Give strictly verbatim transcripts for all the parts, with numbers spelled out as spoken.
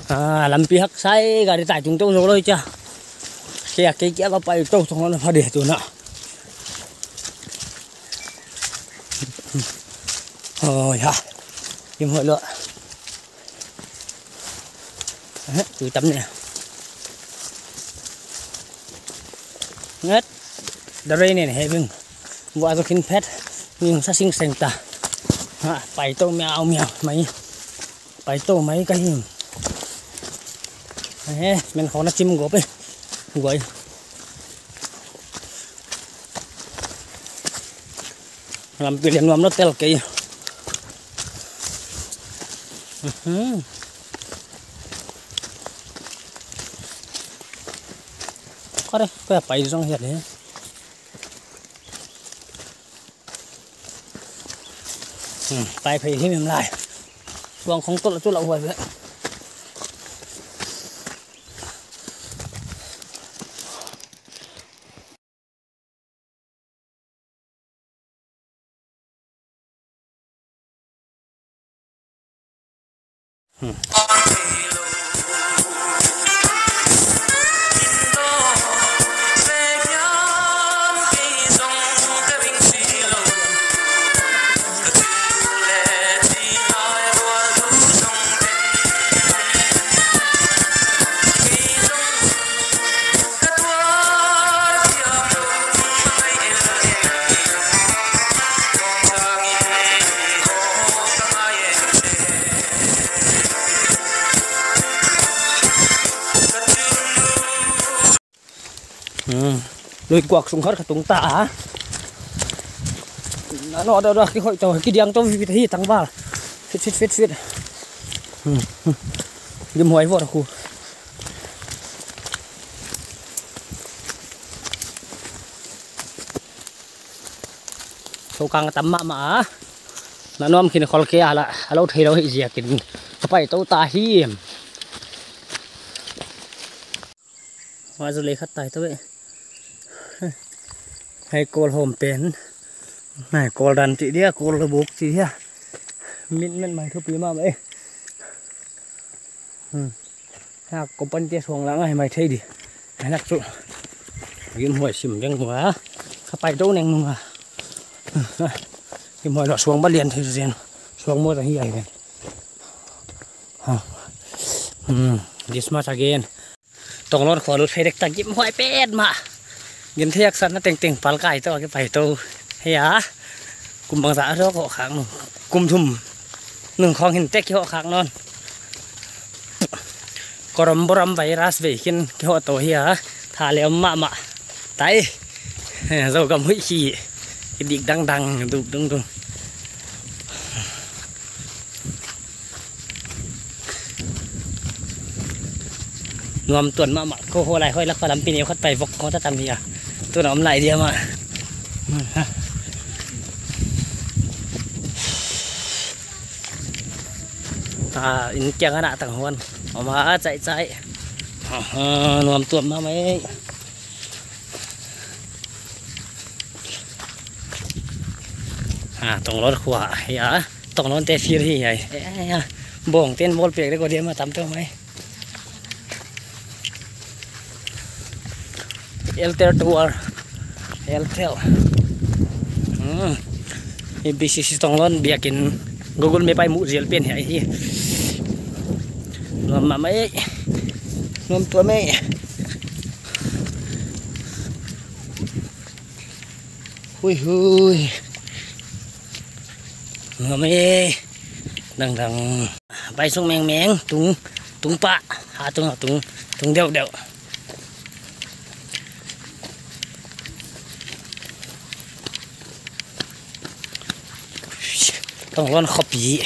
Ah, lampi haksa e, gari tai tung tou zou lou chia. Kei a, kei kia va pai tou tung lou na pha di tu na. Oh ya. Kim hoi lou. Eh, tui tam ne. Ngat. Da rei ne he bing. Bua zo kin phet. Ning sa sing seng ta. Ha, pai tou miau miau mai. Pai tou mai ka him. Eh, men khong na chim go pe. Guai. Lampi lian nuam lou tel kei. Mhm. Kore, koi pai zong hiat le. Hmm, pai phei himhim lai. Suang khong tol a chu lau huai ve. Hmm. Lui kuak sung khat ka tung ta a. Na no da da ki hoi to, ki diang to vit hi tangval. Fit, fit, fit, fit. Hmm. Lim huai vot khu. Sokang tam mahmah a. Na nuam khin khol kei a la, a lou thei lou hi ziakin ka pai tou ta hi. Wa zu le khat tai tou e. Hei kol hom pen. Hei kol dan ti dia, kol buk ti dia. Mit met mai thupi mahmah e. Hmm. Ha, company te suang lang a hi mai thei di. Hai nak chu. Gim huai sim veng hua. Ka pai tou neng nung a. Gim huai lou suang ba lian thei zen. Suang mo ta hi ai ven. Ha. Hmm, this much again. Tonglon khua lut phei dek ta, gim huai petmah. Gin thiak san na tengteng pal kai tou, ki pai tou. Hei a. Kum bangzah a hoh khak nung. Kum thum nung khong hin tek ki hoh khak nawn. Corona virus vei khin ki hoh tou hi a. Tha leh om mahmah. Tai. Zogam huih khi. Ki dik dangdang, duk dungdung. Nuam tuan mahmah, ko ho lai hoi lak pa lampi neu khat pai vok ko ta tam hi a. Tu na om lai dia mah. Ah, in kiang ana tang huan. Om a chai chai. Ah, nuam tuan mahmah e. Ah, Tonglon khua, ya. Tonglon te fir hi ai. Eh, ya. Bawng ten ball pek de ko dia mah tam tou mai. Airtel tower. Airtel. Hmm. Hi B C C Tonglon biakin Google Map ai mu zial pen hi ai hi. Nuam mahmah e. Nuam tuan e. Hui hui. Nuam e. Dangdang. Pai sung mengmeng, tung, tung pah. Ha tung, tung, tung deuhdeuh. Tonglon khopi.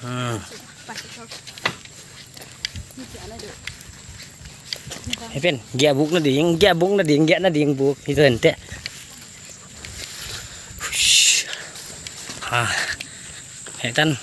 Hmm. Hei pen, giah buk na ding, giah buk na ding, giah na ding buk, hi tou hente. Ha. Hei tan,